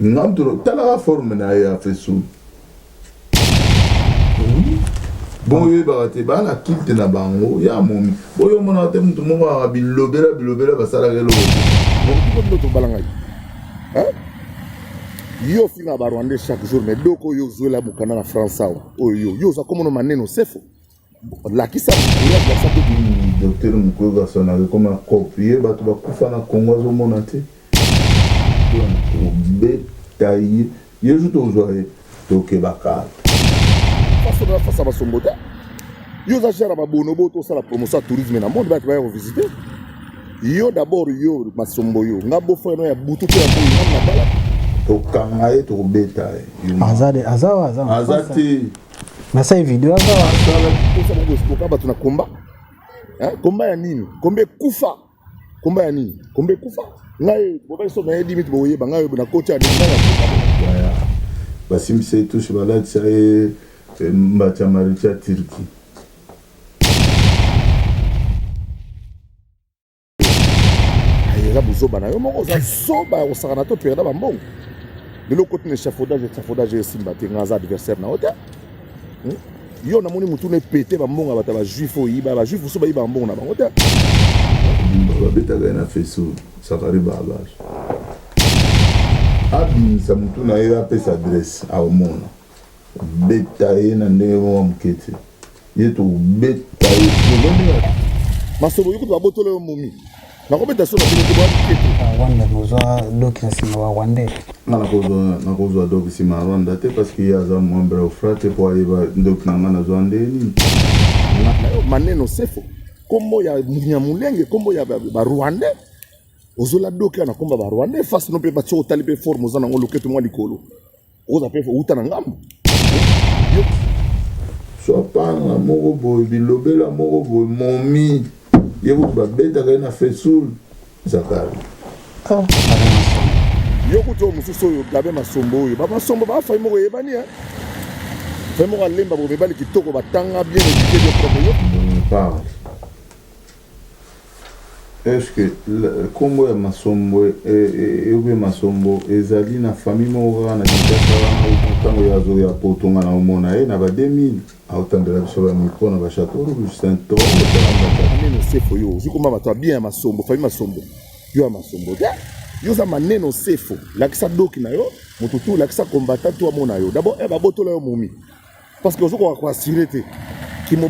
Nga mutu talaka forme na ye ya fesu. Bon oyebaka te baa na culte na bango ya momi boyo omonaka te mutu moko aka bilobela bilobela basalaka eloko te. Bino tobala ngai yo ofinga ba rwandais chaque jour mais doko oyo ozwela mokanda na france awa oyo yo yo oza komono maneno sefo lakisa lakisa Docteur Mukwege asonaka ekoma coop ye bato bakufa na Congo azomona te kobeta ye ye jour tozwa ye tokebaka faso na face ya basombo te yo oza genre babonobo tosala promotion ya tourisme na monde bato baya kovisite yo d'abord yo masombo yo nga bofo yano ya butu to ya moi nga na bala tokanga ye tokobeta ye aza de aza aza aza te nasali video aza kosa bongo esikoka bato na komba komba ya nini komba ekufa komba ya nini komba ekufa ngai bobaki so naye dimiti boyeba ngai na koti ya nini ngai basimbisa ye touche balatisa ye eh, mbati ya mariti ya turquie Eza buzoba na yo moko oza zoba ya kosakana to perda ba mbongo. Lelo okoti na échafaudage échafaudage esimba te nga aza adversaire na yo te. Hmm? Yo namoni mutu na epete ba mbongo ya bato ya ba juif oyo yiba ba juif mosusu bayiba mbongo na bango te. Babetaka ye na fesu Sakari Babash. Abimisa mutu na ye apesa adresse aomona. Beta ye na ndenge moko ya moke te. Ye tokobeta ye. Masolo yo kutu babotola yo momi. Nakobeta so na bino te boya mike te. Rwanda bozwa doki na nsima ba rwandais. Nga nakozwa nakozwa doki nsima ya Rwanda te parce que ye aza membre ya OFRA te mpo ayeba ndoki na nga nazwa nde nini. Maneno sefo kombo ya Munyamulenge kombo ya ba rwandais ozola doki na kombo ya ba rwandais face no mpe batie otali mpe forme oza nango loketo mwa likolo. Oza pe outa na ngambo. Swapanga moko boye bilobela moko boye momi ye kutu babetaka ye na fesul zakari. Ah, yo kutu oyo mosusu oyo gabe masombo oyo bamasombo bafai moko eyebani e fai moko alemba bo mibali kitoko batanga bien eduke bien propre yo parle Est-ce que kombo ya Masombo eobe Masombo ezali na famille moko kaka na Kinshasa wana ou tango ye azoya poto nga naomona ye na ba 2000 aotandela biso ba micro na ba chateau rouge saint toro maneno sefo yo ozwi komba bato ya bien ya masombo famille masombo yo ya masombo te yo oza maneno sefo lakisa doki na yo moto tu lakisa combattant tu amona yo d'abord eh, babotola yo momi parce que ozokoka koassure te kimo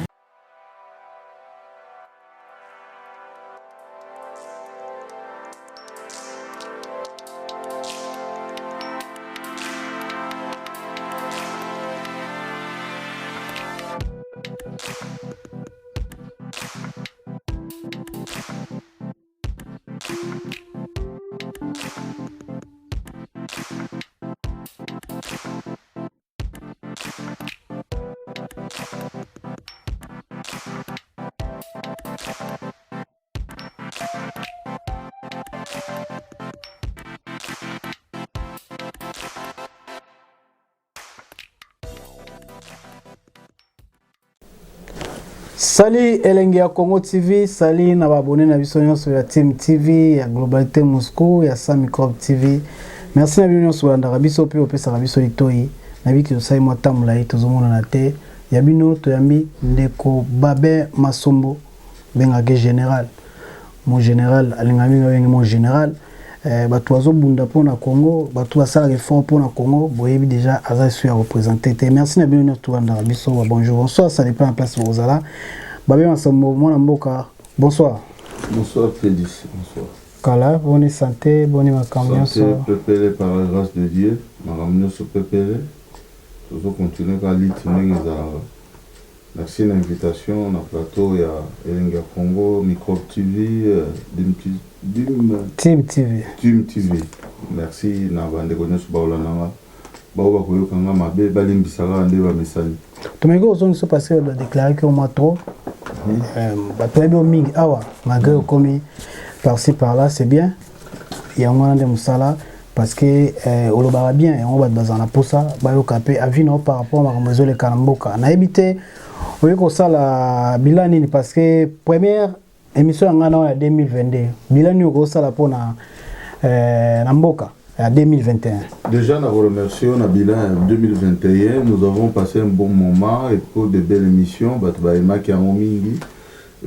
Sali elengi ya Congo TV, sali na ba abonné na biso nyonso ya Team TV, ya Globalité Moscou, ya Sans Microbe TV. Merci na bino nyonso bolandaka biso mpe opesaka biso litoyi. Na biki tosali mwa ntango molai tozomonana te. Ya bino toyambi ndeko Babin Masombo, bengaka général. Mon général alingaka mingi abenge mon général. Eh, bato bazobunda mpo na Congo, bato basalaka effort mpo na Congo, boyebi déjà aza su ya représenter te. Merci na bino nyonso tolandaka biso. Ba bonjour, bonsoir, ça dépend na place bozala. Babin Masombo, mwana mboka, bonsoir. Bonsoir Félix, bonsoir. Kala, bonne santé, bonne makambo Santé nyonso. pepele par la grâce de Dieu, makambo nyonso pepele. Tozo continuer ka lutte ndenge ezalaka. Merci na invitation na plateau ya Elengi ya Congo, Microbe TV, euh, Dim, Dim, Team TV. Team TV. Merci na bandeko nyonso baolanda nga. Bao bakoyoka nga mabe balimbisa kaka nde bamesani. Tomeki kozongisa parce que badéclaré que mwa trop. Euh, bato bayebi yo mingi awa malgré okomi par-ci par-là c'est bien yango wana nde mosala parce que euh, olobaka bien yango bato bazala na mposa bayoka mpe avis na yo par rapport makambo ezoleka na mboka nayebi te oye kosala bilan nini parce que première émission ya ngai na oyo ya 2022 bilan nini okosala mpona euh, na mboka. Ya 2021. Déjà, nous remercions na bilan 2021. Nous avons passé un bon moment et pour de belles émissions. Bato bayemaki yango mingi.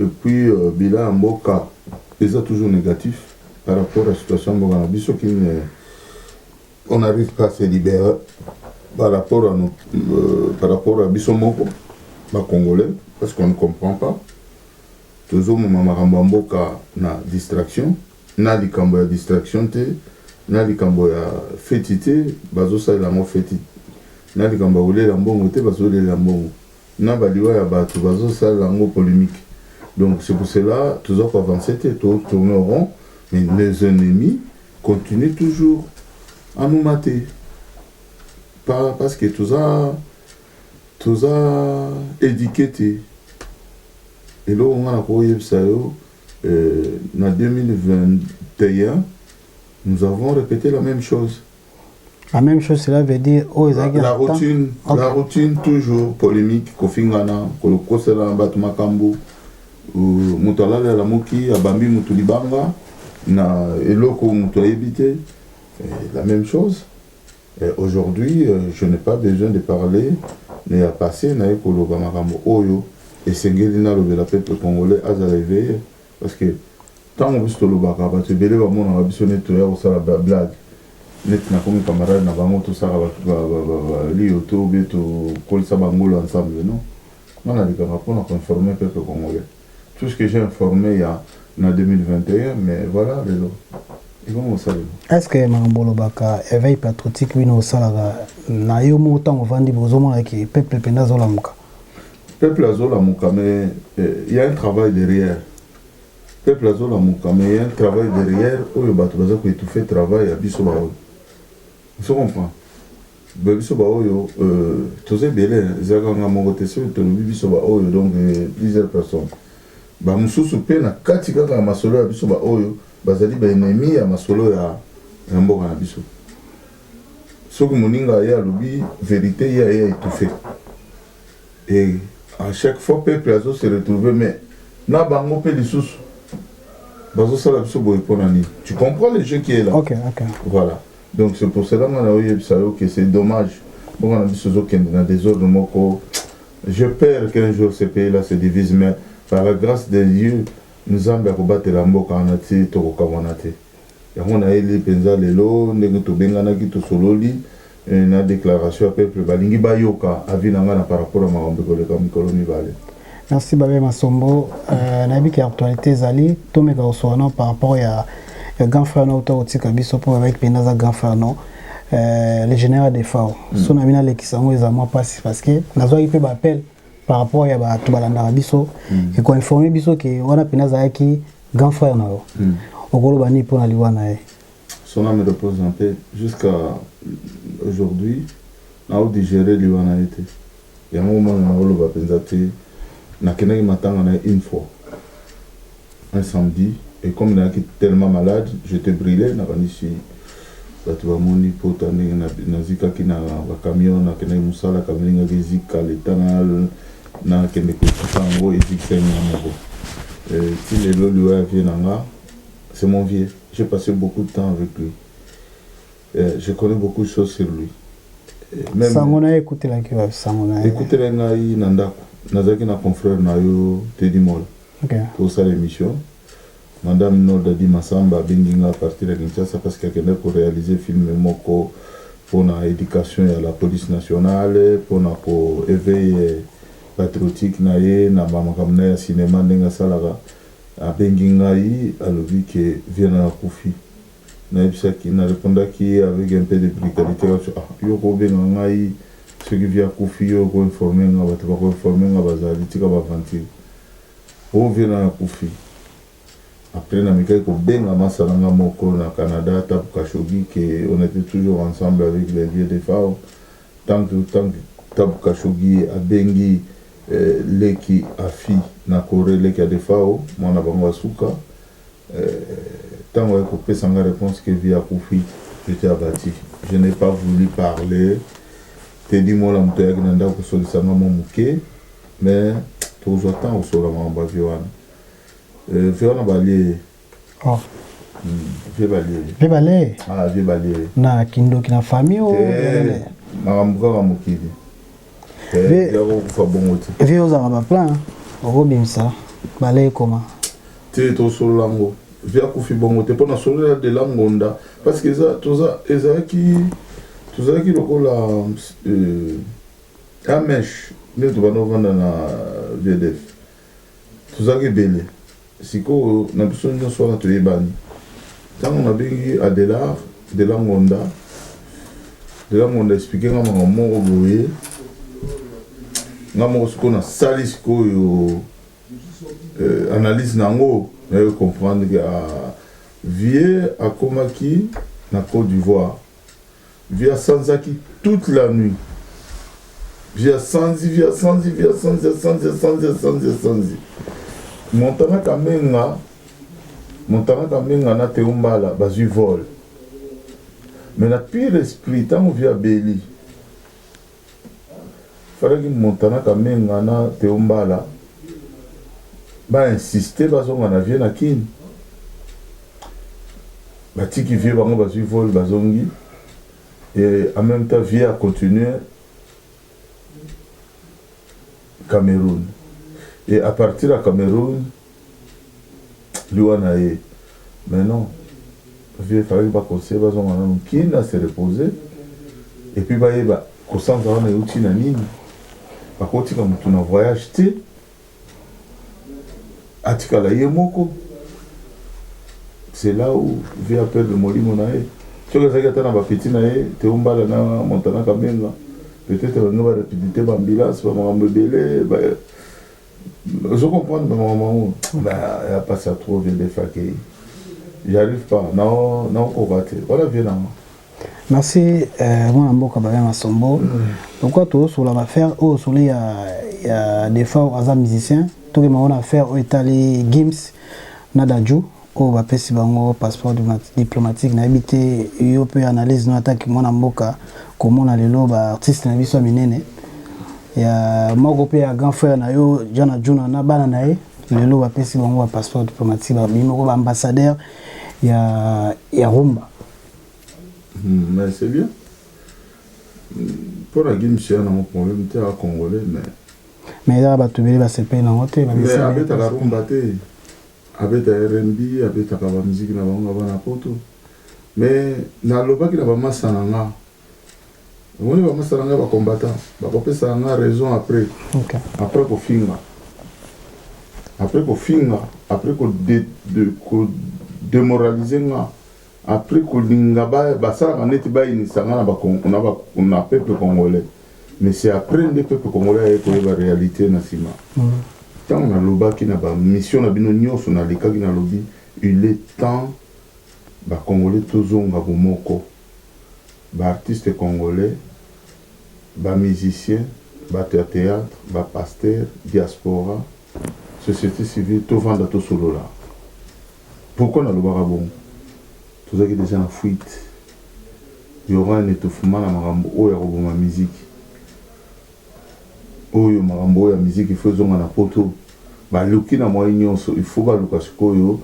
Et puis, bilan mboka eza toujours négatif par rapport à la situation mboka na biso qui ne, on n'arrive pas à se libérer par rapport à biso moko Congolais, parce qu'on ne comprend pas. Tozomoma makambo ya mboka na distraction, na likambo ya distraction te, na likambo ya feti te, bazosalela yango feti, na likambo ya kolela mbongo te, bazolela mbongo, na baliwa ya bato, bazosalela yango polémique. Donc c'est pour cela toza koavancer te, totourne rond, mais les ennemis continuent toujours à nous mater, pas parce que toza éduqué te. Eloko nga na koyebisa yo, na 2021 nous avons répété la même chose. La même chose, cela veut dire oyo ezalaki la routine. La routine, toujours polémique, kofingana, kokosela na bato makambo. Moto alali, alamuki, abambi moto libanga na eloko moto ayebi te. La même chose. Aujourd'hui, je n'ai pas besoin de parler ya passé. Naye koloba makambo oyo esengeli nalobela peuple congolais azala éveillé, parce que ntango biso tolobaka, bato ebele bamonaka biso neti toya kosala bablague, neti nakomi camarade na bango, tosalaka liyo to be tokolisa bangolo ensemble. Non, nga nalikaka mpona koinformer peuple congolais. Tout ce que j'ai informé ya na 2021, mais voilà, lelo ekongo osalema. Est ce que makambo olobaka, éveil patriotique bino osalaka na yo moko, ntango ovandi, bozomonaki peuple mpenza azolamuka? Peuple azolamuka, mais il y a un travail derrière. Peuple azolamuka, mais il y a un travail derrière oyo bato baza koétouffer travail ya biso baoyo. Ozo comprend? Biso baoyo toza ebele, ezalaka nga moko te. Soki tolobi biso baoyo, donc plusieurs personnes bamosusu mpe na kati kaka ya masolo ya biso baoyo bazali baennemi ya masolo ya mboka na biso. Soki moninga aye alobi vérité, ye aye étouffe, et à chaque fois peuple azo se retrouver, mais na bango mpe lisusu bazosala biso boye mpona nini? Tu comprends le jeu qui est là? Ok. Voilà, donc c'est pour cela nga na oyebisa yo que c'est dommage, mboka na biso ezokende na désordre moko. Je peur qu'un jour ce pays là se divise, mais par la grâce de Dieu, Nzambe akobatela mboka wana ti tokokamwana te. Yango nayeli mpenza lelo ndenge tobenganaki, tosololi na déclaration ya peuple, balingi bayoka avis na ngai na par rapport ya makambo ekoleka mikolo 2. Merci Babin Masombo. Nayebi ke actualité ezali, tomeka kosola no par rapport ya grand frère no uta kotika biso, mpo babaki mpenza aza grand frère no, le général Defao. So na bino alekisa yango, eza mwa mpasi, parce que nazwaki mpe baappel par rapport ya bato balandaka biso, ekoinforme biso ke wana mpenza azalaki grand frère na yo. Okoloba nini mpona liwa na ye? Son âme repose en paix. Jusqu'à aujourd'hui naodigérer liwa na ye te. Yango mwana naoloba mpenza te. Nakendaki matanga na ye une fois, un samedi, et comme nayaki tellement malade, j'étais brûlé, nakanisi bato bamoni pota ndenge nazikaki na bacamion. Nakendaki mosala, camion elingaki ezika, leta nakende kosuka yango, ezikisa nga moko. Ti lelo liwa ya vieux na nga, c'est mon vieux, j'ai passé beaucoup de temps avec lui. Je connais beaucoup de choses sur lui. Même sango na ye ekutelaki wapi, sango na ye? Ekutela ngai na ndako. Nazalaki na confrère na yo Tedi Mola, tosala émission. Madame Nordadi Masamba abengi nga à partir ya Kinshasa, parce que akendaki koréaliser film moko mpona éducation ya la police nationale, mpona koéveil patriotique na ye na bamakambo na ye ya cinéma ndenge asalaka. Abengi ngai, alobi ke vieux na akufi. Nayebisaki, narépondaki avec un peu de brutalité: "Ah, yo kobenga ngai soki vieux akufi, yo koinforme nga, bato bakoinforme nga bazali, tika baventure o, vieux na akufi." Après namekaki kobenga masala nga moko na Canada, Tabu Kashogi, ke on était toujours ensemble avec les vieux Defao. Tant que Tabu Kashogi abengi leki afi na Corée, leki ya Defao, mwana bango asuka, ntango aye kopesa nga réponse ke vieux akufi, j'étais abattu, je n'ai pas voulu parler. Tedi Mola moto ayaki na ndako kosolisa nga mwa moke, mais tokozwa ntango kosola makambo ya vieux wana. Vieux wana balie. Oh. Vieux balie. Vieux balie. Ah vieux balie. Na kindoki na famille o. Te makambo kaka mokili. Te ya kokufa bongo te. Vieux ozalaka ba plan okobimisa bale ekoma. Te tosolola yango. Vieux akufi bongo te mpo na solola de la ngonda parce que eza toza ezalaki tozalaki lokola euh, amesh nde tobanda kovanda na VDF tozalaki ebele Sikoyo na biso nionso wana toyebani. Tango nabengi Adelard de la Ngonda, de la Ngonda expliquer nga makambo moko boye. Nga moko sikoyo nasali sikoyo euh, analyse na yango naye comprendre que ah, vieux akomaki na Côte d'Ivoire. Vieux asanzaki toute la nuit. Vieux asanzi, vieux asanzi, vieux asanzi, asanzi, asanzi, asanzi, asanzi. Montana Kamenga, Montana Kamenga na Theo Mbala bazui vol. Mais na pire esprit, tango vieux abeli, falaki Montana Kamenga na Theo Mbala ba insister bazonga na vieux na Kin. Batiki vieux bango bazui vol bazongi et en meme temps vieux a continuer Cameroun et à partir ya Cameroun liwa na ye mais non vieux fallaki ba conseiller bazonga nanu kin a se reposer et puis bayeba kosanza wana euti na nini bakotika mutu na voyage te Atikala ye moko. C'est là où vieux a perdre molimo na ye. Soki azalaki ata na ba petits na ye, Theo Mbala na Montana Kamenga, peut-etre balingi ba repetite ba ambulance, ba makambo ebele, ba ozo comprendre ba makambo yango. Ba ya pasi ya trop vieux Defa akeyi. J'arrive pas, nao naokoka te. Wana vieux na nga. Merci euh, mwana mboka Babin Masombo. Pourquoi tozosola ba affaire oyo osoli ya ya Defao aza musicien tokema ngo na affaire oyo etali Gims na Dadju oyo bapesi bango passeport diplomatique nayebi te yo mpe analyse no ataki mwana mboka komona lelo ba artiste na biso ya minene ya moko mpe ya grand frère na yo Jana Juna na bana na ye lelo bapesi bango ba passeport diplomatique babimi moko ba ambassadeur ya ya rumba. Mais c'est bien. Mpo na Gims ya nango problème te a congolais mais mais eza bato ebele basepeli nango te mais abetaka rumba te abeta RnB abetaka ba musique na bango ya bana poto mais nalobaki na bamasa na nga omoni bamasa na nga ba combattant bakopesa nga raison après okay. après kofinga après kofinga après ko de, de, ko démoraliser nga Après kolinga ba basalaka neti bayinisa nga na ba na ba na peuple congolais mais c'est après nde peuple congolais aye koyeba realite na sima. Tango nalobaki na ba mission na bino nionso nalekaki nalobi il est temps ba congolais tozonga bomoko ba artistes congolais ba musiciens bato ya theatre ba pasteurs diaspora societe civile tovanda tosolola. Pourquoi nalobaka bongo? Tozalaki dejà na fuite. Il y aura un etouffement na makambo oyo ya koboma musique. Oyo makambo oyo ya musique il faut ezonga na poto. Baluki na moyen nionso, il faut baluka sikoyo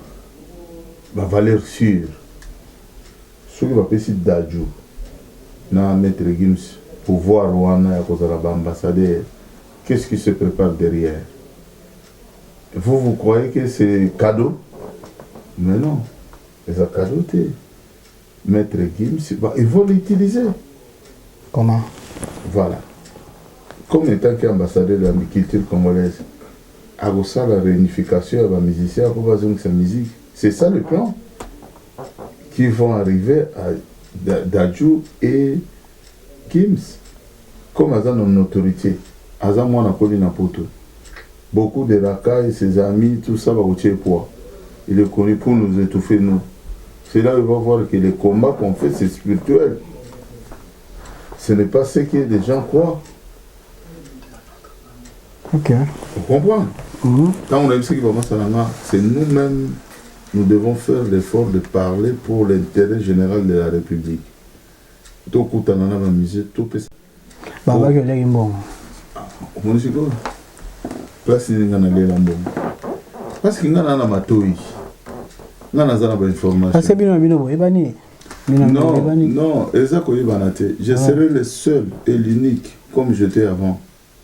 ba valeurs sures. Soki bapesi Dadju na Maitre Gims pouvoir wana ya kozala ba ambassadeurs, qu'est-ce qui se prepare derrière? Vous vous croyez que c'est cadeau? Mais non, eza cadeau te. Maître Gims, bah, ils vont l'utiliser. Comment? Voilà. Comme étant qu'ambassadeur de la culture congolaise, akosala réunification ya ba musiciens po bazongisa musique. C'est ça le plan qui vont arriver à Dadju et Gims. Comme aza na notoriete, aza mwana akoli na poto. Beaucoup de racailles, ses amis, tout ça bakotia ye poids. Il est connu pour nous etouffer nous. C'est là où il va voir que le combat qu'on fait c'est spirituel. Ce n'est pas ce que les gens croient. Ok. Vous comprenez? Tango nayebisaki ba masta na nga, c'est nous-mêmes nous devons faire l'effort de parler pour l'intérêt général de la République. Tokutana na ba musee topesa. Babaki oliaki mbongo. Ah, omoni sikoyo place nini nga nalela mbongo parce que nga naa na matoyi. Nga naza na bainformation. Parce bino na bino boyebani. Non, non, eza koyebana te. Je serai le seul et l'unique, comme j'étais avant.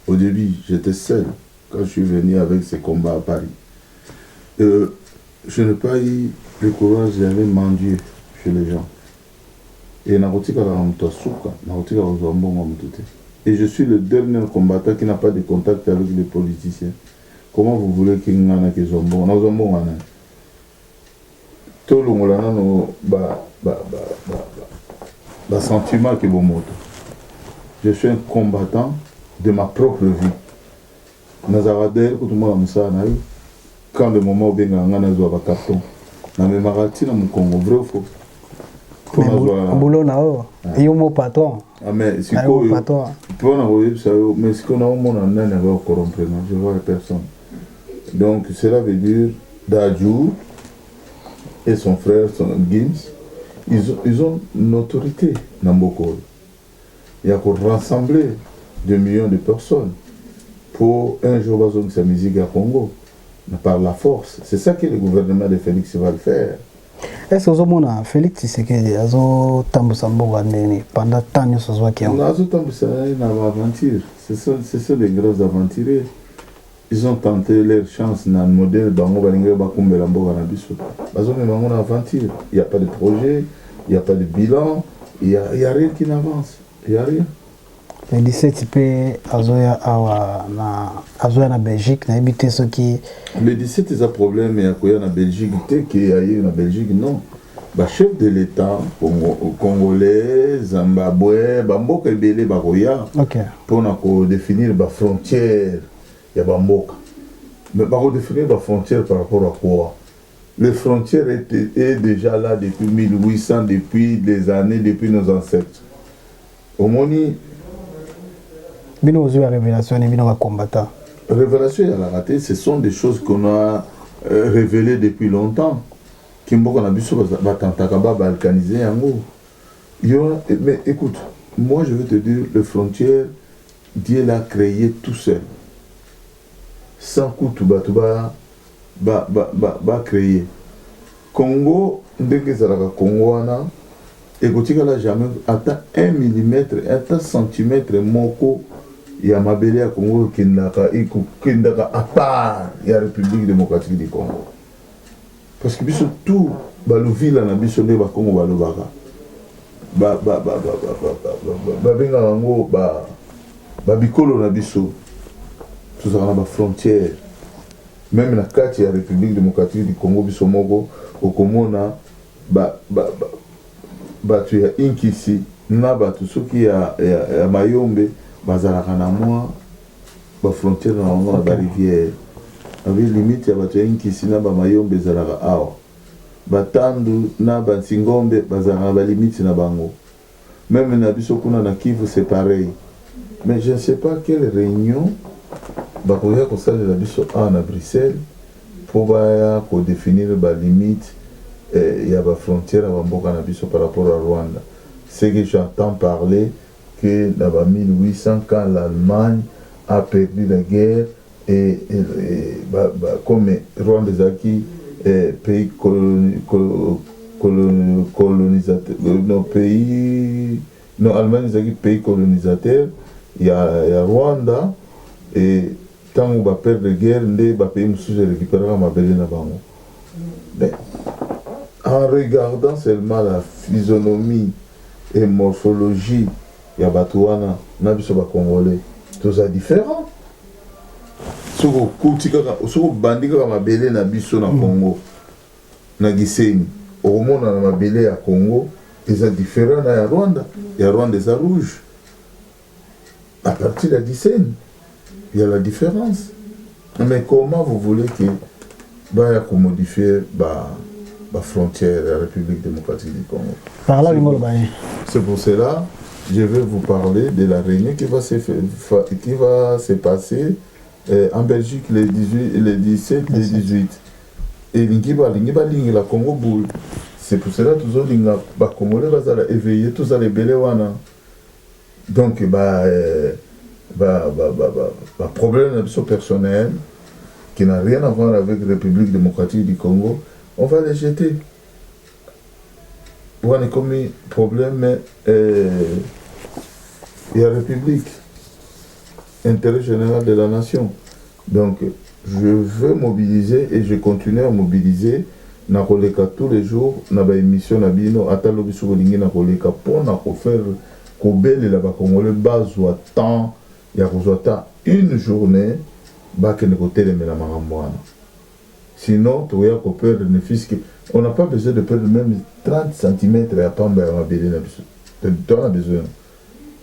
Au début, j'étais seul quand je suis venu avec ces combats à Paris. Je n'ai pas eu le courage d'aller mendier chez les gens. Et nakotikala na moto asuka, nakotikala kozwa mbongo ya moto te. Et je suis le dernier combattant qui n'a pas de contact avec les politiciens. Comment vous voulez que nga nakezwa mbongo? Nazwa mbongo ya nani? Tolongola nano basentiment ke bomoto. Je suis un combattant de ma propre vie. Nazalaka d'ailleurs kutu mwana mosala na yo. Quand le moment obengaka nga, nazwa bacarton, namemaka ntina mokongo. Vrai ou faux? Boulot na yo, yo mo patron. Ah, mais sikoyo mpona koyebisa yo, mais sikoyo naomona nani akoya corrompre nga? Je vois personne. Donc cela veut dire Dadju et son frère, son Gims, ils ont une autorité na mboka oyo ya korassembler des millions de personnes pour un jour bazongisa musique ya Congo par la force. C'est ça que le gouvernement de Félix va le faire. Est ce ozomona Félix Tshisekedi azotambusa mboka ndeni pendant temps nyonso azwaki yango? Azotambwisa ye na baaventure. Ce sont des grands aventuriers. Ils ont tenté leur chance na modèle bango balingaki bakumbela mboka na biso. Bazomema bango na aventure. Il y a pas de projet, il y a pas de bilan, il y a rien qui n'avance, il y a rien. Le 17 mpe azoya awa na, azoya na Belgique, nayebi te soki. Le 17 eza problème ya koya na Belgique te, ke aye na Belgique, non. Bachef de l'État congolais, Zimbabwe, bamboka ebele bakoya mpona kodéfinir bafrontière ya bamboka. Mais bakodéfinir bafrontière par rapport à quoi? Les frontières est déjà là depuis 1800, depuis des années, depuis nos ancêtres. Omoni. Bino ozwi ya révélation ni bino bacombattant? Révélation ezalaka te. Ce sont des choses qu'on a révélées depuis longtemps, ki mboka na biso batantaka babalkaniser yango yo. Mais écoute, moi je veux te dire, les frontières, Dieu l'a créé tout seul, sans kutu bato ba créer Congo. Ndenge ezalaka Congo wana, ekotikala jamais ata 1 millimètre, ata centimètre moko ya mabele ya Congo ekendaka, ekokendaka à part ya République démocratique du Congo, parce que biso tout baluvila na biso nde Bakongo balobaka, babengaka yango babikolo na biso. Tozalaka na bafrontière même na kati ya République démocratique du Congo. Biso moko okomona bato ya Inkisi na bato soki ya Mayombe bazalaka na mwa bafrontière na bango na barivière abi. Limite ya bato ya Inkisi na Bamayombe ezalaka awa. Batandu na Bansingombe bazalaka na balimite na bango. Même na biso kuna na Kivu, c'est pareil. Mais je ne sais pas quelle réunion bakoya kosalela biso awa na Bruxelles mpo baya kodéfinir balimite ya bafrontière ya bamboka na biso par rapport à Rwanda. Ce que j'entends parler, que dans 1800, quand l'Allemagne a perdu la guerre et bah, comme Rwanda ezalaki pays colonisateur, non, pays, non, Allemagne ezalaki pays colonisateur ya Rwanda, et ntango baperdre guerre nde bapays mosusu erécupéraka mabele na bango. Mais en regardant seulement la physionomie et morphologie ya bato wana na biso bacongolais, toza différent. Soki okuti kaka, soki obandi kaka mabele na biso na Congo, na Gisenyi, okomona na mabele ya Congo eza différent na ya Rwanda. Ya Rwanda eza rouge. À partir ya Gisenyi, il y a la différence. Mais comment vous voulez que baya komodifier ba frontière ya République démocratique du Congo? Par là, olingi oloba nini? C'est pour cela je vais vous parler de la réunion qui va se passer en Belgique les 18, les 17, les 18. Elingi balingi balingela Congo boule. C'est pour cela tozolinga bacongolais bazala éveillé, tozala ebele wana. Donc ba problème na biso personnel qui n'a rien à voir avec République démocratique du Congo. On va les jeter. Wana ekomi problème ya république, intérêt général de la nation. Donc je veux mobiliser et je continue à mobiliser. Nakoleka tous les jours na baémission na bino, ata lobi soki olingi, nakoleka mpona kofaire kobelela Bacongolais bazwa temps ya kozwa ta une journée, bakende kotelemela makambo wana. Sinon tokoya koperdre, ne fût-ce que on n'a pas besoin de perdre même 30 cm ya pamba ya mabele na biso. Toza na besoin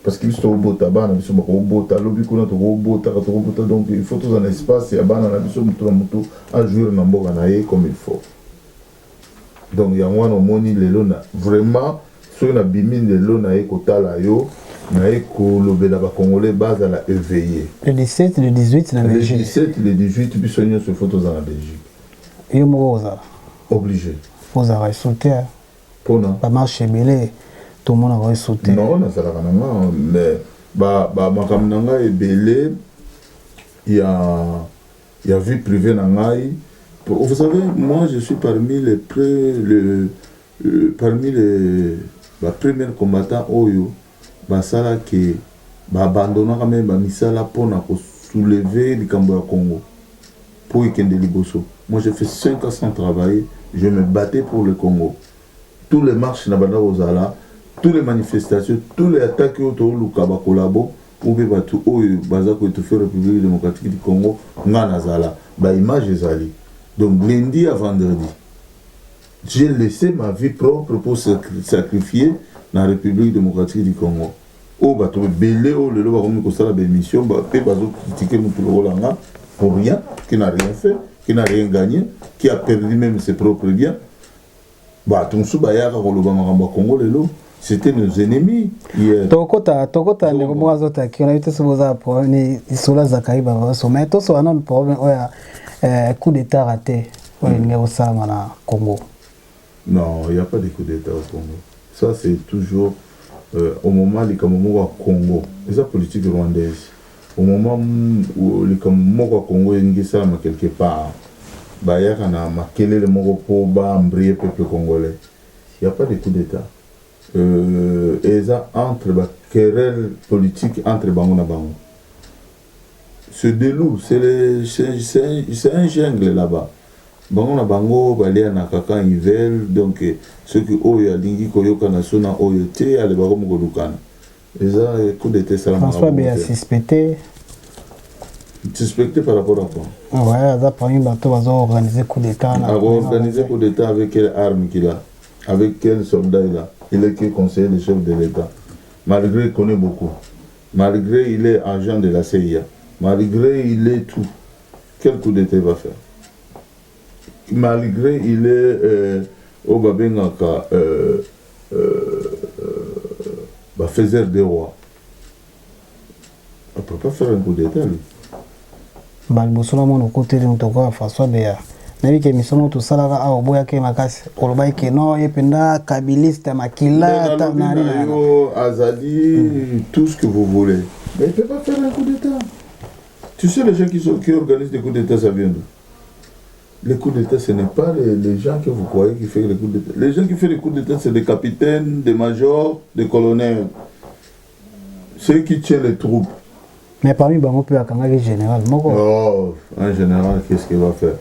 parce que biso tokobota bana, biso bakobota lobi kuna, tokobotaka, tokobota. Donc il faut toza na espace ya bana na biso, motu na motu ajouir na mboka na ye comme il faut. Donc yango wana omoni lelo na vraiment, soki nabimi lelo, naye kotala yo, naye kolobela Bacongolais bazala éveillé. Le 17, le 18 na Le Belgique. 17, le 18, biso nyonso il faut tozala na Belgique. Yo moko ozala? Obligé. Ozalaka esu te? Mpona? Bamarche ebele tomonaka esu te. Non, nazalaka na nga, mais makambo na ngai ebele ya vie privée na ngai. Vous savez, moi je suis parmi les pré, le, parmi les bapremiers combattants oyo basalaki, baabandonnaka même bamisala mpona kosoulever likambo ya Congo mpo ekende liboso. Moi, j'ai fait 5 ans sans travailler, je me battais pour le Congo. Tous les marches na banda kozala, tous les manifestations, tous les attaques oyo toluka bacollabo ou mpe bato oyo baza koétouffer République démocratique du Congo, nga nazala, baimage ezali. Donc lundi à vendredi, j'ai laissé ma vie propre pour sacrifier na République démocratique du Congo. Oyo bato ebele oyo lelo bakomi kosala baémission mpe bazocritiquer motu lokola nga pour rien, qui n'a rien fait, qui n'a rien gagné, qui a perdu même ses propres biens. Bato mosusu bayaka koloba makambo ya Congo lelo, c'était nos ennemis hier. Tokota ndeko moko azotaki nayebi te soki boza problème lisolo azakaki babaso, mais tosoka nano problème oyo ya coup d'état raté oyo elingi kosalama na Congo. Non, il n'y a pas de coup d'état au Congo. Ça, c'est toujours au moment likambo moko ya Congo eza politique rwandaise. Au moment où likambo moko ya Congo elingi esalama quelque part, bayaka na makelele moko mpo baembrouiller peuple congolais. Il n'y a pas de coup d'état. Eza entre baquerelle politique entre bango na bango. C'est des loups, c'est un jungle là-bas. Bango na bango balianaka quand ils veulent. Donc soki oyo alingi koyokana so na oyo te, ale bakomi kolukana. Eza coup d'état esalamaka. François Beya suspecté. Suspecté par rapport à quoi? Ouais, aza parmi bato bazo organiser coup d'état na Organiser coup d'état avec quelle arme qu'il a? Avec quel soldat il a? Il est que conseiller du chef de l'État. Malgré il connaît beaucoup, malgré il est agent de la CIA, malgré il est tout, quel coup d'état il va faire? Malgré il est oyo babengaka bafaiseur des rois, on peut pas faire un coup d'état, lui. Baliboso na mona okoteli moto okoka François Beya. Nayebi ke émission moko tosalaka awa, oboyaki makasi, olobaki ke non, ye mpenza kabiliste ya makila. Nalobi na yo, azali tout ce que vous voulez, mais il peut pas faire un coup d'état. Tu sais, les gens qui organisent des coups d'état, ça vient d'où? Les coups d'état, ce n'est pas les gens que vous croyez qui font les coups d'état. Les gens qui font les coups d'état, c'est des capitaines, des majors, des colonels, ceux qui tiennent les troupes. Mais parmi bango mpe akangaki général moko. Oh, un général, qu'est-ce qu'il va faire?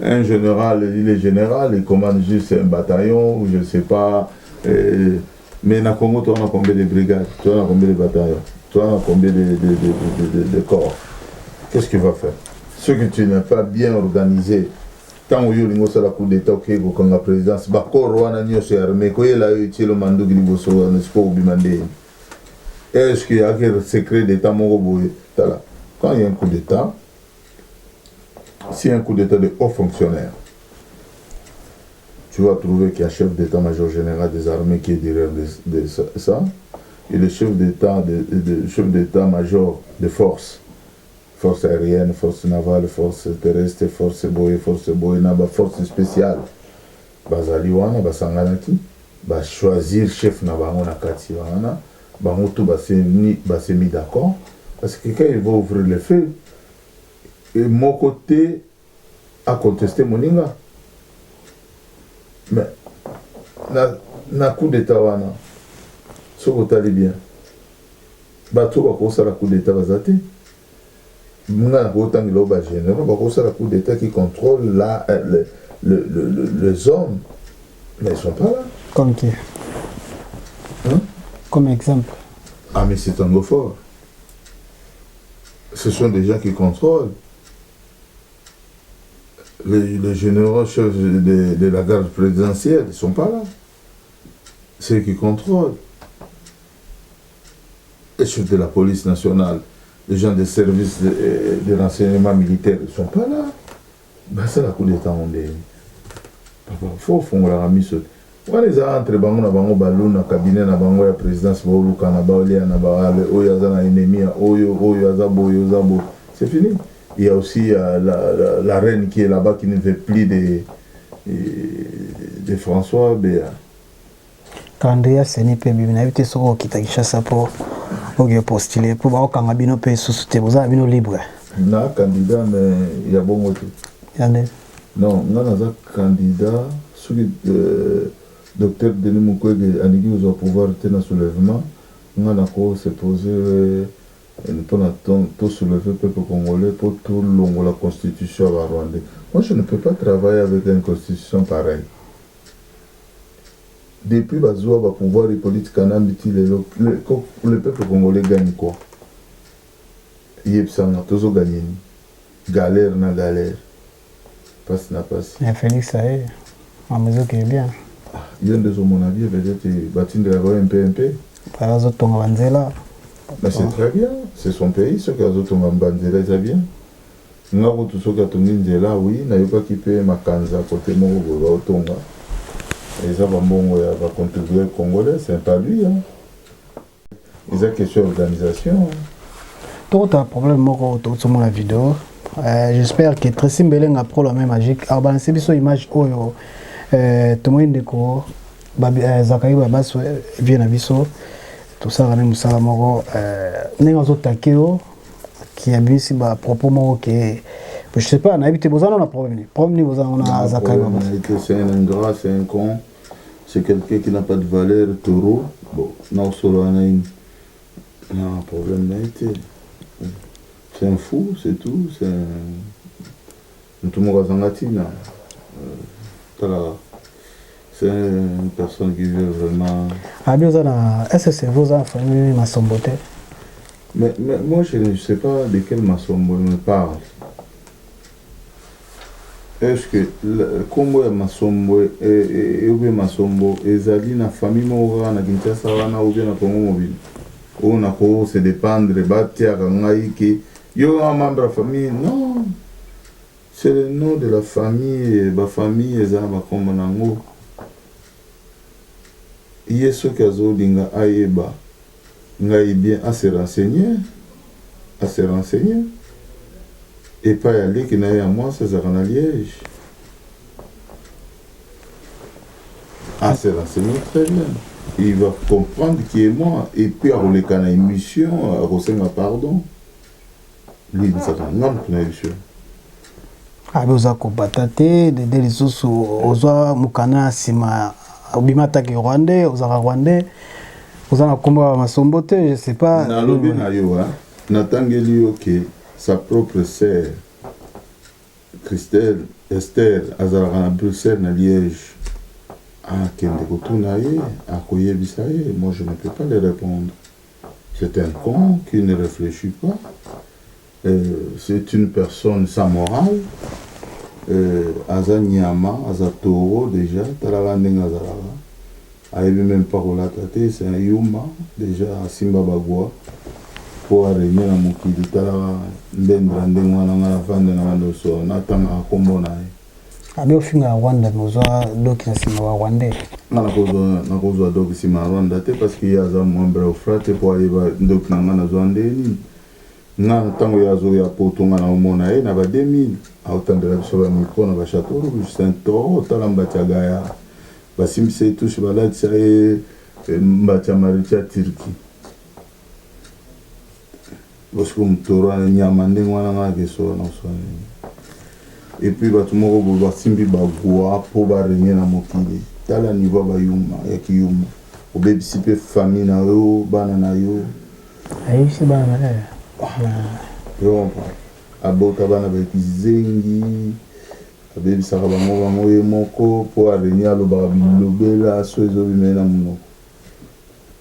Un général, il est général, il commande juste un bataillon, ou je ne sais pas. Mais na Congo, toi, on a combien de brigades? Toi, on a combien de bataillons? Toi, on a combien de corps? Qu'est-ce qu'il va faire? Ce que tu n'as pas bien organisé, ntango oyo olingi osala coup d'état, okei kokanga présidence, bacorps wana nyonso ya armée koyela yo, etielo manduki liboso wana, sikoyo kobima ndeni? Est-ce qu'il y a secret d'état moko boye? Tala, quand il y a un coup d'état, si un coup d'état de haut fonctionnaire, tu vas trouver qu'il y a chef d'état-major général des armées qui est derrière de ça, et le chef d'état-major de force, force aérienne, force navale, force terrestre, force boye, force boye, na ba force spéciale. Bazali wana, basanganaki, bachoisir chef na bango na kati wana, bango tout base mis d'accord, parce que quand ils vont ouvrir le feu, et mon côté a contesté moninga. Mais na, na coup d'état wana, soki otali bien, bato bakosala coup d'état baza te. Nga nakotangela oyo bagénéraux bakosala coup d'état qui contrôle la, le, les hommes, mais ils sont pas là. Comme qui? Hein? Comme exemple? Ah, mais c'est un fort. Ce sont des gens qui contrôlent. Les généraux chefs de la garde présidentielle, ils ne sont pas là. C'est eux qui contrôlent. Les chefs de la police nationale, les gens des services de renseignement militaire, ils ne sont pas là. Ben, c'est la coup d'état, on est. Papa, faut fongolaka miso. Wana eza entre bango na bango, balu na cabinet na bango ya présidence, baoluka na baolia na baale oyo aza na ennemi ya oyo, oyo aza boye, oza boye. C'est fini. Il y a aussi la reine qui est là-bas, qui ne veut plus de François Beya. Calendrier ya CENI mpe ebimi. Nayebi te soki okita Kinshasa mpo oke postule, mpo baokanga bino mpe lisusu te, boza na bino libre. Na candidat, mais ya bongo te. Ya nde? Non, nga naza candidat soki docteur Denis Mukwege alingi kozwa pouvoir te na soulèvement. Nga nako se poser mpona to soulever peuple congolais mpo tolongola constitution ya barwandais. Moi, je ne peux pas travailler avec une constitution pareille. Depuis bazwa bapouvoir, Hippolyte Kanambe ti lelo, le peuple congolais gagne quoi? Yebisanga, tozoganye nini? Galère na galère, pasi na pasi. Ya Félix aye, makambo ezokende bien. Yo nde ozomona bien. Peut-être batindelaka oyo mpe mpe. Azotonga banzela. Mais c'est très bien, c'est son pays. Soki azotonga banzela, eza bien. Nga kutu, soki atongi nzela, oui. Nayokaki mpe makanza kote moko boye baotonga, eza bambongo ya bacontribuable congolais, c'est pas lui, hein. Eza question ya organisation. Tokotala problème moko tozomona vidéo. J'espère que Tracy Mbelenga pro la main magique abalanse biso image oyo. Tomoni ndeko Zakari Babaso, vie na biso, tosalaka nde mosala moko, ndenge azotake yo, ki abimisi bapropos moko ke je sais pas, nayebi te. Boza na problème nini? Problème nini boza nango na Zakari Babaso? C'est un ingrat, c'est un con, c'est quelqu'un qui n'a pas de valeur, taureau. Bon, naosolola na ye na problème na ye te. C'est un fou, c'est tout. C'est motu moko azanga ntina. Tala, c'est une personne qui veut vraiment Abi oza na, est ce que c'est vrai, oza na famille Masombo te? Mais moi, je ne sais pas de quel Masombo il me parle. Est-ce que nkombo ya Masombo ou Masombo ezali na famille moko kaka na Kinshasa wana ou bien na Congo mobile oyo nako se dépendre batiaka ngai ke yo nga membre ya famille? Non, c'est le nom de la famille. Bafamille eza na bakombo nango. Ye soki azolinga ayeba ngai bien, ase renseigner, ase renseigner epai ya leki na ye ya mwasi azalaka na Liège. Ase renseigner très bien, il va comprendre qui est moi. Et puis akoleka na émission, akosenga pardon. Limbisaka nga motu na yebi. Abi oza kobata te dede, lisusu ozwa mokanda na nsima, obima ataki rwandais, ozalaka rwandais, oza na nkombo ya Masombo te, je sais pas. Nalobi na yo, natangeli yo ke sa propre sœur Christelle Esther azalaka na Bruxelles, na Liège. Akende kotuna ye, akoyebisa ye. Moi, je ne peux pas le répondre. C'est un con qui ne réfléchit pas. C'est une personne sans morale. Aza nyama, aza taureau déjà. Talaka ndenge azalaka, ayebi même pas kolata te. C'est un yuma déjà, asimba bagwa mpo arenie na mokili. Talaka mbendela ndenge wana. Nga navanda na bandoso, natangaka nkombo na ye. Abi ofinga Rwanda, me ozwa doki na nsima wa rwandais. Nga nakozwa doki nsima ya Rwanda te, parce que ye aza membre ya OFPRA te mpo ayeba ndoki na nga nazwa nde nini. Nga ntango ye azoya poto, nga naomona ye na ba 2000, aotandela biso bamicro na bachateau rouge. C'est un taureau. Tala mbati ya gaya, basimbisa ye touche, balatisa ye mbati ya mariti ya Turquie. Bosiko motoro wana, nyama ndenge wana, nga nakesola na kosala nini? Et puis bato moko boye basimbi bagwa mpo barenye na mokili. Tala niveau ya bayuma ya kiyuma. Obebisi mpe famille na yo, bana na yo. Ayebisi bana na ye. Yo comprendre? Abota bana ba kizengi, abebisaka bango bango ye moko mpo arenye, alobaka bilobela so ezobima ye na monoko.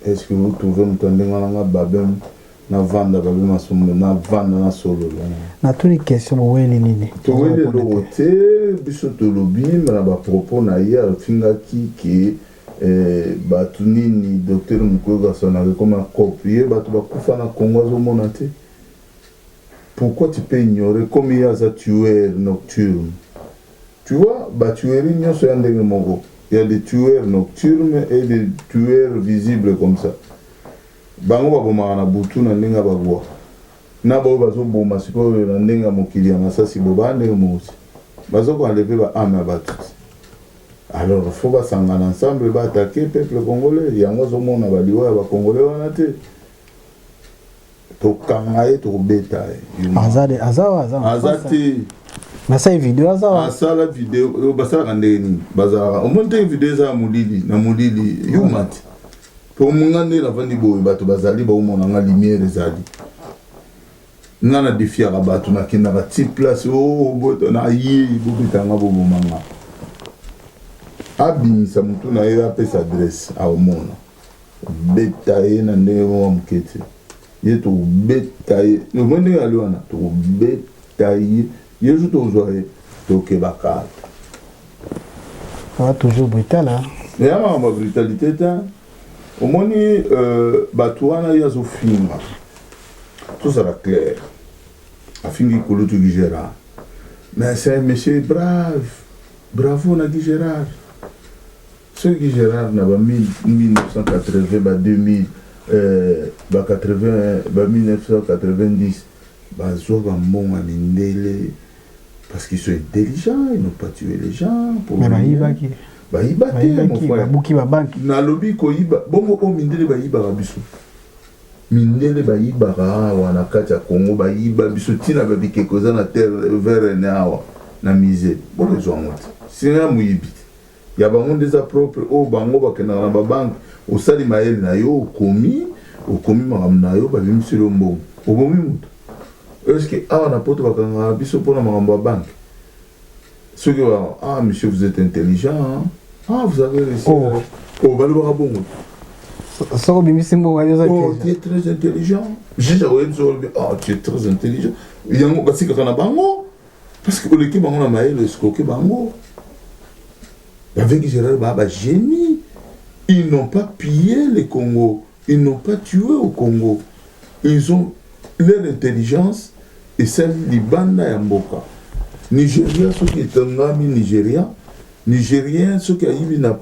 Est ce que vous trouvez moto ya ndenge wana? Nga Babin navanda, Babin Masombo navanda, nasolola. Natuni question, boweli nini? Toweli eloko te. Biso tolobi na bapropos na ye, afingaki ke bato nini, docteur Mukwege asanaka ekoma cope ye, bato bakufa na Congo azomona te. Pourquoi tu peux ignorer comme ye aza tueur nocturne? Tu vois, batuerie nyonso ya ndenge moko. Il y a des tueurs nocturnes et des tueurs visibles comme ça. Bango babomaka na butu na ndenge ya babwa, na baoyo bazoboma sikoyo na ndenge ya mokili ya masasi, bo baa ndenge moko te, bazokoenlever baâme ya bato te. Alors faut basangana ensemble, baattaquer peuple congolais. Yango azomona baliwa ya bacongolais wana te. Tokanga ye, tokobeta ye. Aza de, aza wa, aza. Aza te. Nasali video, aza wa. Asala video oyo basalaka ndenge nini? Bazalaka, omoni ndenge video eza ya molili na molili, yuma te. Po nga nde navandi boye, bato bazali baomona nga, lumière ezali. Nga na defiaka bato, nakendaka ti place o na ye, bobetanga, boboma nga. Abimisa motu na ye, apesa adresse, aomona. Beta ye na ndenge moko moke te. Ye tokobeta ye, omoni ndenge ali wana, tokobeta ye. Ye zu tozwa ye, tokebaka. Aza toujours brutal, hein? Eya makambo ya brutalité te. Omoni bato wana ye azofinga, tozala clair, afingi kulutu Guy Gérard, mais c'est un monsieur brave. Bravo na Guy Gérard. Soki Guy Gérard na ba 1980, ba 2000, ba 80, ba 1990 bazwa bambongo ya mindele parce qu'ils sont intelligents, ils n'ont pas tué les gens pour Mais rien. Bayibaki. Bayiba te, mon Bayibaki. frère. Babuki babanki. Nalobi koyiba bongo oyo mindele bayibaka biso. Mindele bayibaka awa na kati ya Congo, bayiba biso ntina babikeko eza na terre verene awa na musée, bokozwa yango te. Singa moyibi te, ya bango nde eza propre. Oyo bango bakendaka na babanke, osali mayele na yo, okomi makambo na yo, babimiseli yo mbongo, obomi moto. Est-ce awa na Poto bakangaka biso mpona makambo ya banke? Soki ba "Ah monsieur, vous êtes intelligent, hein? Ah, vous avez réussi." Oh. Oh, balobaka bongo. Soki obimisi mbongo ayo oza "Oh, tu es très intelligent." Juge akoyebi biso, olobi: "Ah, tu es très intelligent." Yango basikaka na bango parce que oleki bango na mayele, escroquer bango. Avec Gérard, ba bagénie, ils n'ont pas pillé le Congo, ils n'ont pas tué au Congo. Ils ont leur intelligence et celle libanda ya mboka. Nigeria soki etongami, Nigeria, Nigérien soki ayibi na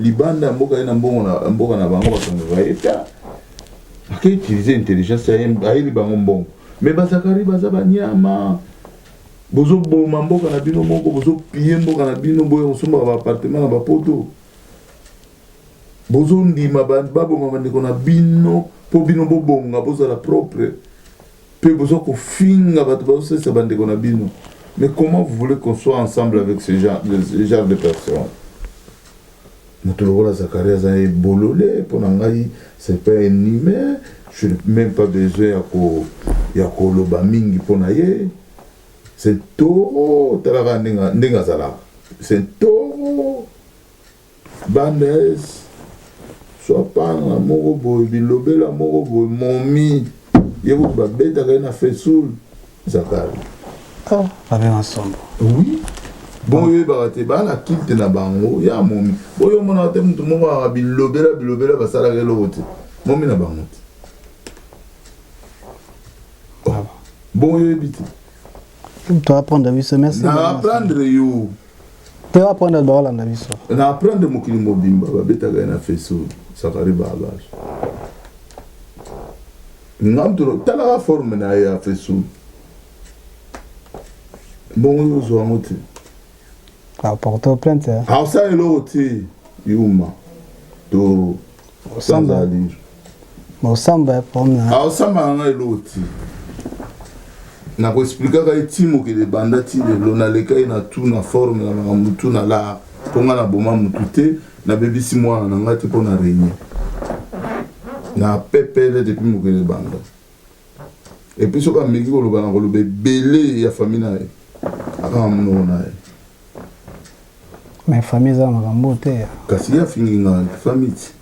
libanda ya mboka ye, na mbongo na mboka na bango, bakangaka ye te. Ake utiliser intelligence, ayeli bango mbongo. Mais bazakari baza banyama. Bozoboma mboka na bino moko, bozopiller mboka na bino, boye kosombaka baappartement na bapoto, bozondima baboma bandeko na bino mpo bino bobonga, bozala propre, mpe boza kofinga bato bazosalisa bandeko na bino. Mais comment vous voulez qu'on soit ensemble avec ce genre de personnes? Moto lokola Zakari aza ebolole. Mpo na ngai, c'est pas un humain. Je n'ai même pas besoin ya koloba mingi mpo na ye. C'est taureau. Talaka ndenge azalaka, c'est taureau, bandes swapanga moko boye, bilobela moko boye, momi ye kutu babetaka ye na fesul, Zakari. Oh, babe Masombo. Oui, bon, oyebaka te, baa na culte na bango ya momi. Boyo omonaka te, motu moko aka bilobela bilobela, basalaka eloko te, momi na bango te. Bon, oyebi te. To apprendre biso, merci. Na apprendre yo. Te, apprendre baolanda biso. Na apprendre mokili mobimba, babetaka ye na fesul, Zakari Baabas. Nga mutu talaka forme na ye ya fesul bongo, yo ozwa yango te. Aporte plainte. Aosala eloko te, yuma to. Osamba. Osamba problème. Aosamba nanga eloko te. Nakoexplikaka ye ti mokili ebanda ti lelo, naleka ye na tout, na forme, na makambo tout, na lar, mpo ngai naboma mutu te, nabebisi mwana na ngai te mpo na régner na pepele depuis mokili ebanda. Et puis soki ameki koloba, na koloba ebele ya famille na ye, akanga monoko na ye. Mais famille eza na makambo te. Kasi ye afingi ngai famille ti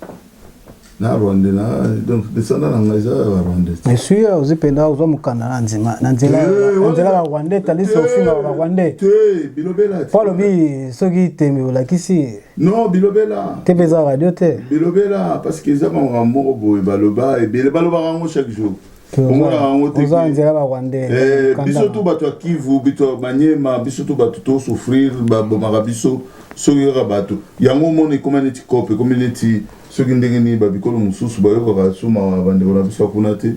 na Rwanda na, donc descendant na ngai eza ya Barwandais. Mais soki ozwi mpenza, ozwa mokanda na nzima na nzela na nzela Barwandais, tandis ofingaka Barwandais. Te, bilobela. Po alobi soki tembe olakisi. Non, bilobela. Te, mpe eza radio te. Bilobela, parce que eza makambo moko boye, baloba ebele, balobaka yango chaque jour, omonaka yango te. Oza na nzela Barwandais. Biso to bato ya Kivu, biso ya Manyema, biso to bato tosouffrir, babomaka biso. Soki kaka bato yango omona ekóma neti cope, ekomi neti soki ndenge nini, babikolo mosusu bayokaka suma bandeko na biso ya kuna te,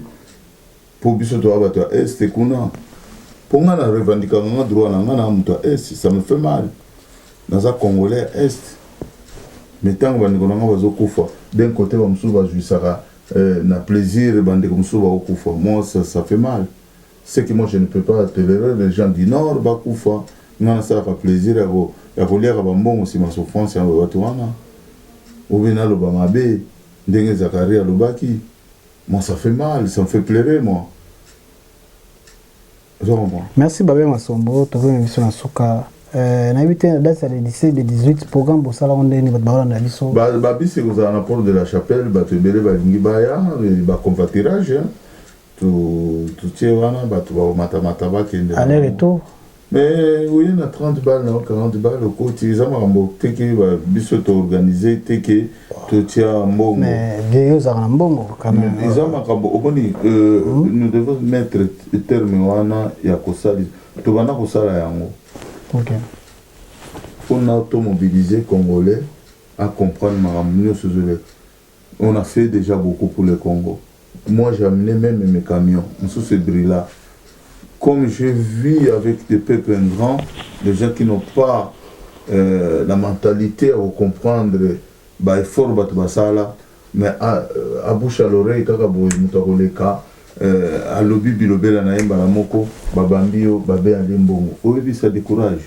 mpo biso toya bato ya Est kuna. Mpo nga na revendiquaka nga droit na nga na moto ya Est, ça me fait mal, naza Congolais ya Est. Mais ntango bandeko na nga bazokufa, d'un côté bamosusu bazwisaka na plaisir, bandeko mosusu bakokufa, moi ça fait mal. Ce que moi je ne peux pas tolérer, les gens du Nord bakufa, nga nasalaka plaisir ya koliaka bambongo nsima souffrance ya bato wana, obe naloba mabe ndenge Zakari alobaki, moi ça fait mal, ça me fait pleurer, moi. Ozo comprendre? Merci Babe Masombo. Tokomi biso na suka. Nayebi te na date ya le 17, le 18, programme bosalako ndeni, bato bakolanda biso. Babisi kozala na Porte de la Chapelle, bato ebele balingi baya, baconvoiturage totie wana, bato bakomatamata bakende. Aller retour. Mais oye na 30 balle na 40 balle, okoti. Eza makambo teke biso toorganize teke totia mbongo. Mais vieille, ozalaka na mbongo quand même. Eza makambo omoni, nous devons mettre terme wana ya kosalisa, tobanda kosala yango mpona tomobiliser Congolais à comprendre makambo nyonso ezoleka. On a fait déjà beaucoup pour le Congo. Moi, j'ai amené même mes camions mosusu ebrila. Comme je vis avec des peuples ingrats, des gens qui n'ont pas la mentalité à comprendre baeffort bato basala, mais à bouche à l'oreille kaka boye, moto akoleka, alobi bilobela na ye, mbala moko babambi yo babe ali mbongo, oyebi, ça décourage.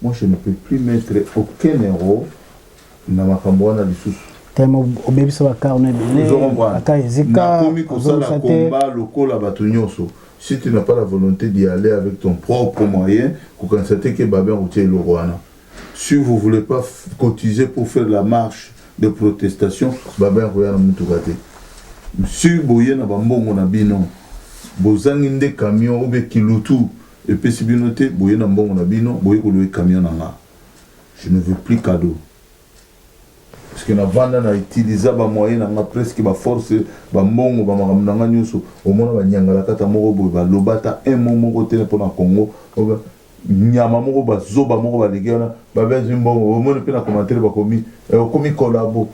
Moi, je ne peux plus mettre aucun euro na makambo wana lisusu. Tellement obebisa bacarne ebele, ata ezika. Nakomi kosala combat lokola bato nyonso. Si tu n'as pas la volonté d'y aller avec ton propre moyen, kokanisa te ke babe akotia eloko wana. Si vous voulez pas cotiser pour faire la marche de protestation, babe akoya na mutuka te. Si boye na bambongo na bino, bozangi nde camion obe kilutu epesi bino te, boye na mbongo na bino, boye kolouer camion na nga. Je ne veux plus cadeau, parce que navanda na utiliser bamoyen na nga, presque baforce, bambongo, bamakambo na nga nyonso. Omona banyangalaka ata moko boye baloba ata un mot moko te mpona Congo. Nyama moko, bazoba moko baleki wana, babezwi mbongo, omoni mpe na commentaire bakomi okomi collabo.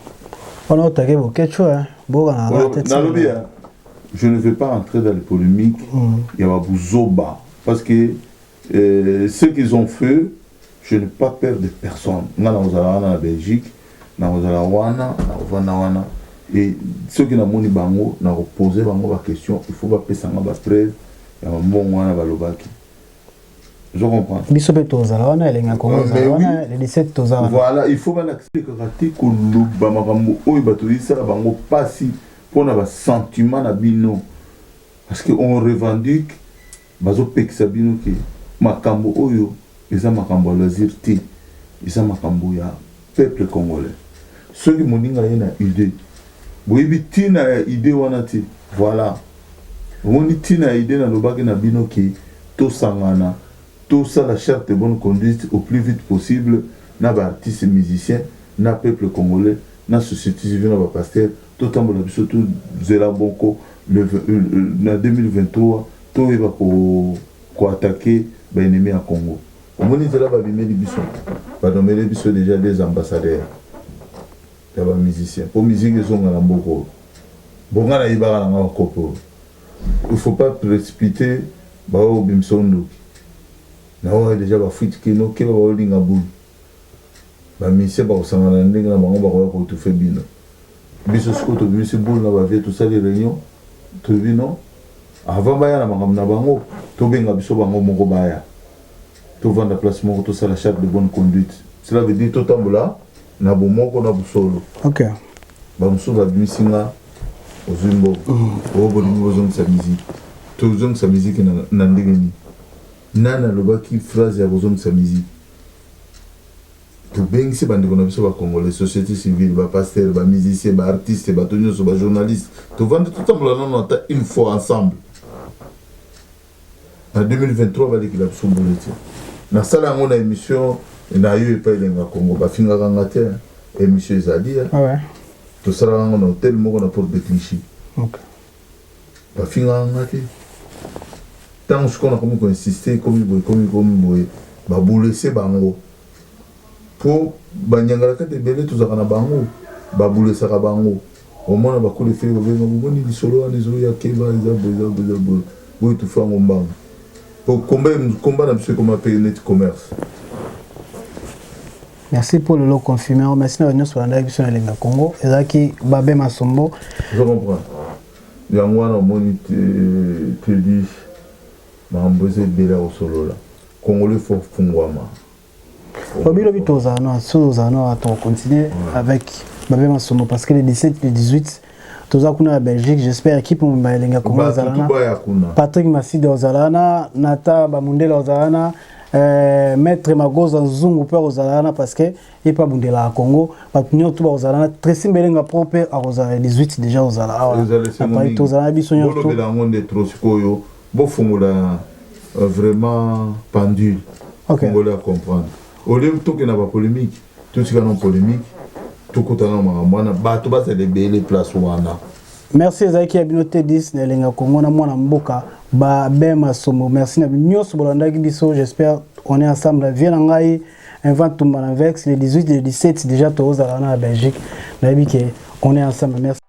Wana otake bokecho bokanaka. Nalobi, je ne vais pas entrer dans les polémiques ya babuzoba, parce que ce qu'ils ont fait, je n'ai pas peur de personne. Nga nakozala wana na Belgique, nakozala wana, nakovanda wana, et soki namoni bango, nakopose bango baquestion. Il faut bapesanga bapreuve ya bambongo wana balobaki. Je comprends. Biso mpe tozala wana, elengi ya Kongo ezala wana le 17, toza wana. Voilà, il faut balakisaka te koloba makambo oyo bato esala bango mpasi mpona basentiment na bino, parce que on revendique, bazopekisa bino ke makambo oyo eza makambo ya loisir te, eza makambo ya peuple congolais. Soki moninga ye na idée, boyebi ntina ya idée wana te. Voilà, omoni ntina ya idée nalobaki na bino ke tosangana, tosala charte de bonne conduite au plus vite possible na baartiste musicien, na peuple congolais, na société civile, na bapasteur, totambola biso tozela boko na 2023, toyeba koattaquer baennemi ya Congo. Omoni nzela babimeli biso, banomeli biso déjà des ambassadeurs ya bamusicien mpo musique ezonga na mboka oyo. Bonga nayebaka nanga bakope oyo, il faut pas précipiter. Baoyo obimisa ndoki na oyo déjà bafuiti kino keba, baolinga bulu, bamusicien bakosangana na ndenge na bango, bakoya kotufe bino. Biso sikoyo tobimisi bulu na bavie, tosali réunion, tolobi non. Avant baya na makambo na bango, tobenga biso bango moko baya, tovanda place moko, tosala charte de bonne conduite. Cela veut dire totambola na bomoko, na bosolo. Bamosusu babimisi nga, ozwi mbongo oyo, bolingi bozongisa musique. Tozongisa musique na ndenge nini? Nani alobaki phrase ya kozongisa musique? Tobengisi bandeko na biso bacongolais, société civile, bapasteur, bamusicien, baartiste, bato nyonso, bajournaliste, tovandi, totambola nano ata une fois ensemble na 2023. Balekela biso mbula te. Nasala yango na émission na yo epai Elenga Congo, bafingaka nga te. Émission ezali ya tosalaka yango na hotel moko na Porte de Clichy. Bafingaka nga te. Ntango sikoyo nakomi koinsiste, ekomi boye, ekomi boye, babulese bango mpo banyangalaka te. Ebele tozalaka na bango, babulesaka bango. Omona bakolo efeli, babenga, bomoni lisolo wana ezoya, keba, eza boye, eza boye, eza boye boye. Tufa yango mbango po komba na biso ekoma mpe neti commerce. Merci pour le lot confirmé. Merci na nyonso balandaki biso na Elenga Congo. Ezalaki Babe Masombo. Ozo comprendre? Yango wana omoni te di makambo eza ebele ya kosolola. Congolais faut fungwama. Lobi tozala no, so tozala no, tocontinue avec Babe Masombo parce que le 17, le 18, toza kuna ya Belgique. J'espère équipe mobimba Elenga Congo ezala na Patrick Maside, ozala wana, Nata Bamundele ozala wana, Maître Magoza Nzungu mpe akozala wana parce que ye mpe abundelaka Congo. Bato nyonso to bakozala wana. Tracy Mbelenga pro mpe akozala 18 déjà, ozala awa na Paris. Tozala na biso nyonso. Bolobela yango nde trop. Sikoyo bofungola vraiment pendule. Congolais ya comprendre, au lieu tokende na bapolémique, totika na polémique, tokota na makambo wana, bato bazala ebele place wana. Merci. Ezalaki ya bino T10 na Elenga Kongo na mwana mboka Babe Masombo. Merci na bino nyonso bolandaki biso. J'espère on est ensemble. Vie na ngai invente tumba na vex le 18, le 17 déjà tozala wana na Belgique. Nayebi ke on est ensemble. Merci.